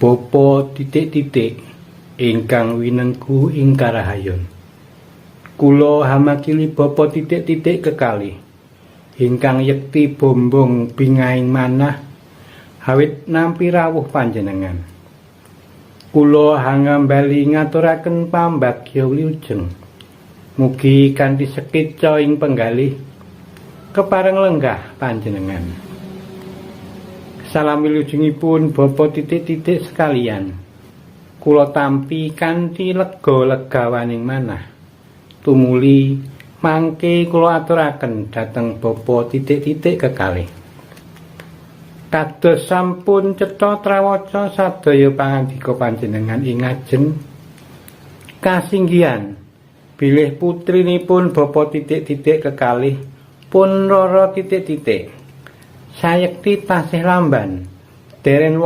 Bapa titik-titik ingkang winengku ing karahayon. Kula hamakili bapa titik-titik kekalih ingkang yekti bombong bingahing manah awit nampi rawuh panjenengan. Kula hangambali ngaturaken pambagya wilujeng. Mugi kanthi sekeca ing penggalih kepareng lenggah panjenengan. Salam wilujengipun bapa titik-titik sekalian. Kula tampi kanthi lega-legawaning manah. Tumuli mangke kula aturaken dhateng bapa titik-titik kekalih. Kados sampun cetha trawaca sadaya pangandika panjenengan ing ngajeng kasinggihan bilih putrinipun bapa titik-titik kekalih pun Rara titik-titik sayekti tasih lamban deren.